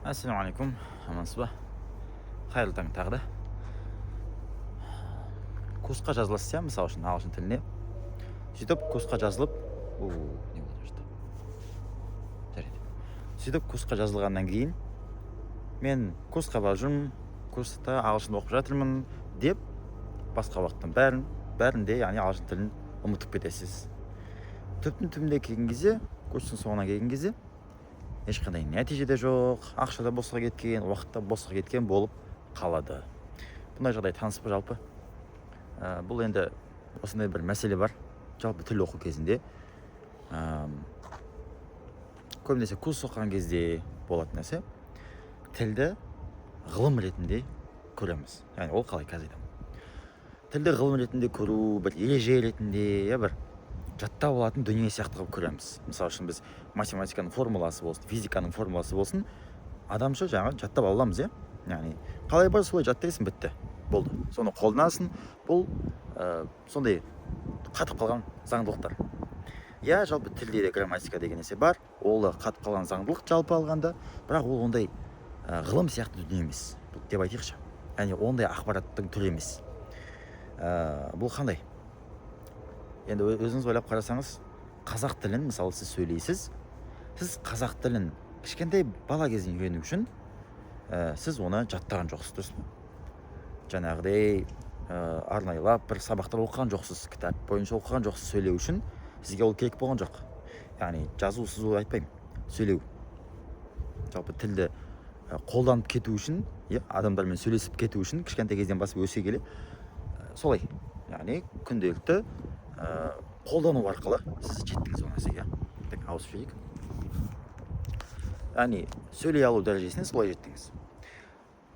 Ассалаумағалейкум, амансыз ба? Қайырлы таң тағы да. Курсқа жазыласыз, иә, мысалы үшін, ағылшын тіліне. Сөйтіп курсқа жазылып, у не болды что? Жарайды. Сөйтіп курсқа жазылғаннан кейін мен курсқа барып жүрмін, курста ағылшын оқып жатырмын деп, басқа уақыттың бәрінде, яғни ағылшын тілін ұмытып кетесіз. Түптің түбінде келген кезде, курстың соңына келген кезде ешқандай нәтиже де жоқ, ақша да босқа кеткен, уақыт та босқа кеткен болып қалады. Бұндай жағдай таныс па жалпы? Бұл енді осындай бір мәселе бар жалпы тіл оқу кезінде. Көбінесе курс оқыған кезде болатын нәрсе. Тілді ғылым ретінде көреміз. Яғни ол қалай, қазір айтамын. Тілді ғылым ретінде көру, бір ереже ретінде, иә, бір жаттап алатын дүние сияқты қылып көреміз. Мысалы үшін, біз математиканың формуласы болсын, физиканың формуласы болсын, адамша жаңағы жаттап ала аламыз, иә. Яғни қалай бар, солай жаттайсың, бітті, болды, соны қолданасың. Бұл сондай қатып қалған заңдылықтар, иә. Жалпы тілде де грамматика деген нәрсе бар, ол да қатып қалған заңдылық жалпы алғанда, бірақ ол ондай ғылым сияқты дүние емес деп айтайықшы, яғни ондай ақпараттың түрі емес. Бұл қандай енді? Өзіңіз ойлап қарасаңыз, қазақ тілін, мысалы, сіз сөйлейсіз. Сіз қазақ тілін кішкентай бала кезінен үйрену үшін сіз оны жаттаған жоқсыз, дұрыс па? Жаңағыдай арнайлап бір сабақтар оқыған жоқсыз, кітап бойынша оқыған жоқсыз. Сөйлеу үшін сізге ол керек болған жоқ. Яғни жазу, сызу айтпаймын, сөйлеу, жалпы тілді қолданып кету үшін, иә, адамдармен сөйлесіп кету үшін кішкентай кезден бастап өсе келе солай, яғни күнделікті қолдану арқылы сіз жеттіңіз ол нәрсеге. Так, ауысып жіберейік. Яғни сөйлей алу дәрежесіне солай жеттіңіз.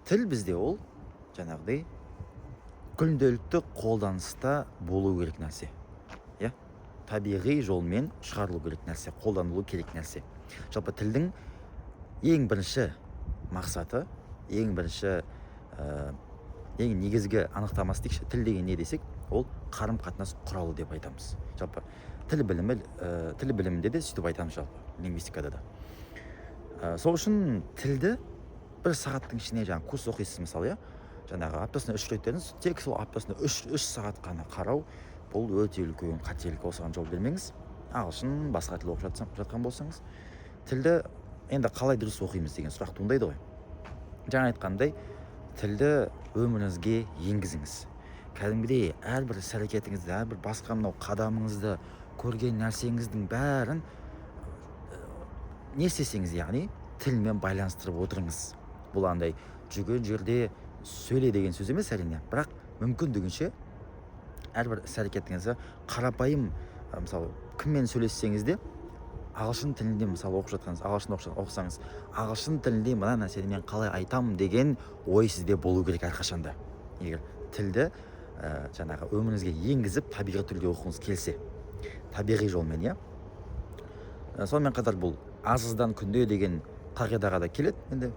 Тіл бізде ол жаңағыдай күнделікті қолданыста болу керек нәрсе, иә, табиғи жолмен шығарылу керек нәрсе, қолданылу керек нәрсе. Жалпы тілдің ең бірінші мақсаты, ең бірінші ең негізгі анықтамасы дейікші, тіл деген не десек, ол қарым қатынас құралы деп айтамыз. Жалпы тіл білімі, тіл білімінде де сөйтіп айтамыз, жалпы лингвистикада да. Сол үшін тілді бір сағаттың ішіне, жаңағы курс оқисыз, мысалы, иә, жаңағы аптасына үш рет дедіңіз, тек сол аптасына 3 сағат қана қарау, бұл өте үлкен қателік. Осыған жол бермеңіз. Ағылшын, басқа тіл оқып жатқан болсаңыз, тілді енді қалай дұрыс оқимыз деген сұрақ туындайды ғой. Жаңа айтқандай, тілді өміріңізге енгізіңіз. Кәдімгідей әрбір іс әрекетіңізді, әрбір басқан мынау қадамыңызды, көрген нәрсеңіздің бәрін, не істесеңіз, яғни тілмен байланыстырып отырыңыз. Бұл андай жүрген жерде сөйле деген сөз емес, әрине, бірақ мүмкіндігінше әрбір іс әрекетіңізді қарапайым, мысалы, кіммен сөйлессеңіз де, ағылшын тілінде, мысалы, оқып жатқансыз, ағылшын оқысаңыз, ағылшын тілінде мына нәрсені мен қалай айтамын деген ой сізде болу керек әрқашанда, егер тілді жаңағы өміріңізге енгізіп, табиғи түрде оқығыңыз келсе, табиғи жолмен, иә. Сонымен қатар бұл аз аздан күнде деген қағидаға да келеді. Енді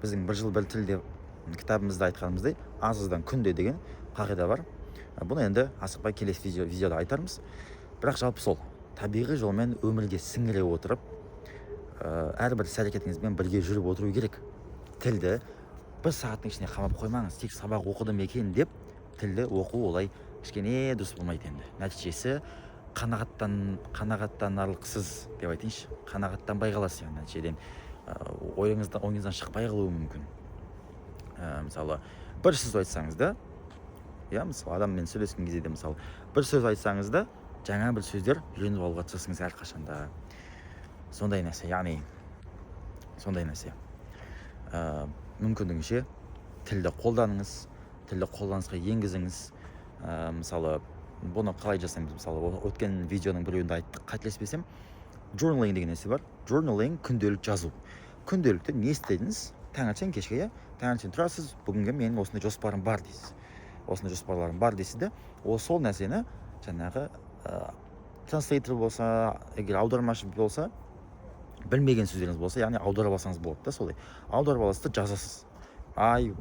біздің «Бір жыл, бір тіл» деп кітабымызда айтқанымыздай, аз аздан күнде деген қағида бар. Бұны енді асықпай келесі видеода айтармыз. Бірақ жалпы сол табиғи жолмен өмірге сіңіре отырып, әрбір іс әрекетіңізбен бірге жүріп отыру керек. Тілді бір сағаттың ішіне қамап қоймаңыз. Тек сабақ оқыдым екен деп тілді оқу олай кішкене дұрыс болмайды енді. Нәтижесі қанағаттанарлықсыз деп айтайыншы, қанағаттанбай қаласыз, яғни нәтижеден ойыңыздан шықпай қалуы мүмкін. Мысалы, бір сөз айтсаңыз да, иә, мысалы, адаммен сөйлескен кезде де, мысалы, бір сөз айтсаңыз да, жаңа бір сөздер үйреніп алуға тырысыңыз әрқашанда. Сондай нәрсе, яғни сондай нәрсе. Мүмкіндігінше тілді қолданыңыз, тілді қолданысқа енгізіңіз. Мысалы, бұны қалай жасаймыз? Мысалы, өткен видеоның біреуінде айттық, қателеспесем, journaling деген нәрсе бар. Journaling — күнделік жазу. Күнделікті не істедіңіз таңертең, кешке, иә? Таңертең тұрасыз, бүгінгі менің осындай жоспарым бар дейсіз, осындай жоспарларым бар дейсіз де, ол сол нәрсені жаңағы translator болса, егер аудармашы болса, білмеген сөздеріңіз болса, яғни аударып алсаңыз болады да. Солай аударып аласыз да, жазасыз: I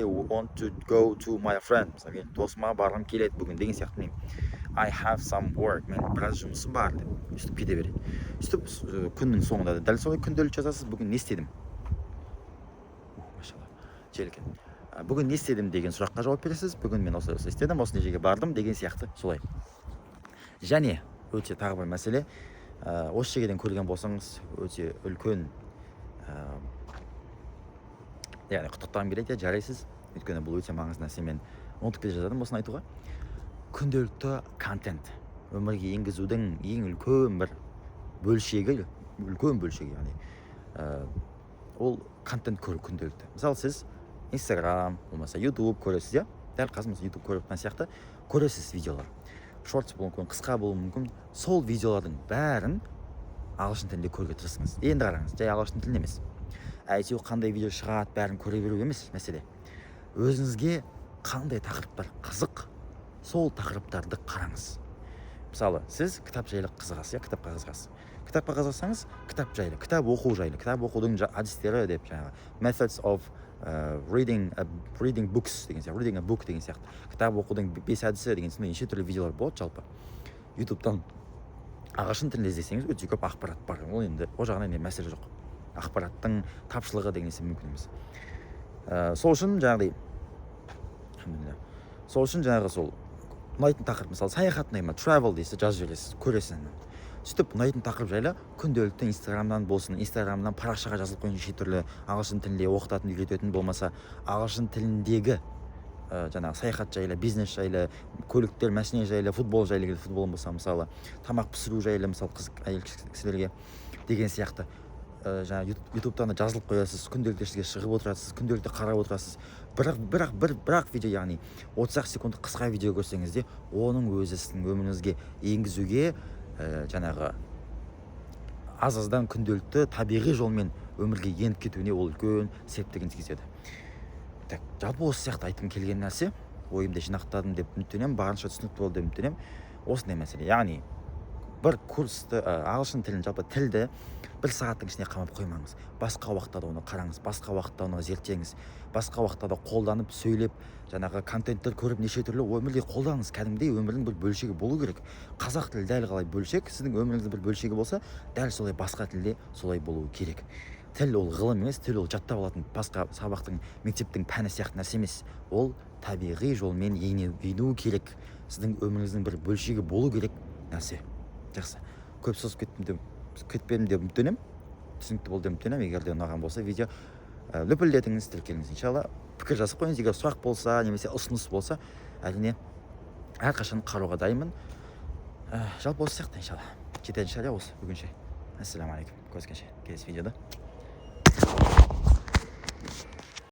want to go to my friend», мысалы, мен досыма барғым келеді бүгін деген сияқты. Мен I have some work, мен біраз жұмысым бар деп, өйстіп кете береді. Сөйтіп күннің соңында да дәл солай күнделік жазасыз: бүгін не істедім. Желкен. Бүгін не істедім деген сұраққа жауап бересіз. Бүгін мен осылай осылай істедім, осындай жерге бардым деген сияқты, солай. Және өте тағы бір мәселе, осы жерден көрген болсаңыз, өте үлкен, яғни құттықтағым келеді, иә, жарайсыз. Өйткені бұл өте маңызды нәрсе, мен ұмытып келе жатырмын осыны айтуға. Күнделікті контент өмірге енгізудің ең үлкен бір бөлшегі, үлкен бөлшегі, яғни ол контент көру күнделікті. Мысалы, сіз Инстаграм болмаса Ютуб көресіз, иә, дәл қазір, мысалы, Ютуб көріп жатқан сияқты көресіз видеолар, шортс болуы мүмкін, қысқа болуы мүмкін. Сол видеолардың бәрін ағылшын тілінде көруге тырысыңыз. Енді қараңыз, жай ағылшын тілінде емес, әйтеуір қандай видео шығады, бәрін көре беру емес мәселе. Өзіңізге қандай тақырыптар қызық, сол тақырыптарды қараңыз. Мысалы, сіз кітап жайлы қызығасыз, иә, кітапқа қызығасыз. Кітапқа қызықсаңыз, кітап жайлы, кітап оқу жайлы, кітап оқудың әдістері деп, жаңағы methods of reading books деген сияқты, reading a book деген сияқты, кітап оқудың бес әдісі деген сондай неше түрлі видеолар болады. Жалпы Ютубтан ағылшын тілінде іздесеңіз, өте көп ақпарат бар. Ол енді ол жағынан енді мәселе жоқ, ақпараттың тапшылығы деген нәрсе мүмкін емес. Сол үшін жаңағыдай, алхамдулилля, сол үшін жаңағы сол ұнайтын тақырып, мысалы, саяхат ұнай ма, travel дейсіз, жазып жібересіз, көресіз. Сөйтіп ұнайтын тақырып жайлы күнделікті Инстаграмнан болсын, Инстаграмнан парақшаға жазылып қойыңыз, неше түрлі ағылшын тілінде оқытатын, үйрететін, болмаса ағылшын тіліндегі жаңағы саяхат жайлы, бизнес жайлы, көліктер, машина жайлы, футбол жайлы, егер футбол болса, мысалы, тамақ пісіру жайлы, мысалы, қыз, әйел кісілерге деген сияқты. Жаңағы Ютубтан да жазылып қоясыз, күнделікті сізге шығып отырасыз, күнделікті қарап отырасыз. Бірақ бір ақ видео, яғни 30 ақ секундтық қысқа видео көрсеңіз де, оның өзі сіздің өміріңізге енгізуге, жаңағы аз аздан күнделікті табиғи жолмен өмірге еніп кетуіне ол үлкен септігін тигізеді. Так, жалпы осы сияқты айтқым келген нәрсе, ойымды жинақтадым деп үміттенемін, барынша түсінікті болды деп үміттенемін. Осындай мәселе, яғни бір курсты, ағылшын тілін, жалпы тілді бір сағаттың ішіне қамап қоймаңыз. Басқа уақытта да оны қараңыз, басқа уақытта оны зерттеңіз, басқа уақытта да қолданып, сөйлеп, жаңағы контенттер көріп, неше түрлі өмірде қолданыңыз. Кәдімгідей өмірдің бір бөлшегі болу керек. Қазақ тілі дәл қалай бөлшек, сіздің өміріңіздің бір бөлшегі болса, дәл солай басқа тілде солай болуы керек. Тіл ол ғылым емес, тіл ол жаттап алатын басқа сабақтың, мектептің пәні сияқты нәрсе емес. Ол табиғи жолмен енуі керек, сіздің өміріңіздің бір бөлшегі болу керек нәрсе. Жақсы, көп созып кеттім деп, кетпедім деп үміттенемін, түсінікті болды деп үміттенемін. Егер де ұнаған болса видео, лүпілдетіңіз, тіркеліңіз, иншалла. Пікір жазып қойыңыз, егер сұрақ болса немесе ұсыныс болса, әрине, әрқашан қарауға дайынмын. Жалпы осы сияқты, иншалла, жететін шығар, иә, осы бүгінше. Ассалаумағалейкум, көріскенше келесі видеода.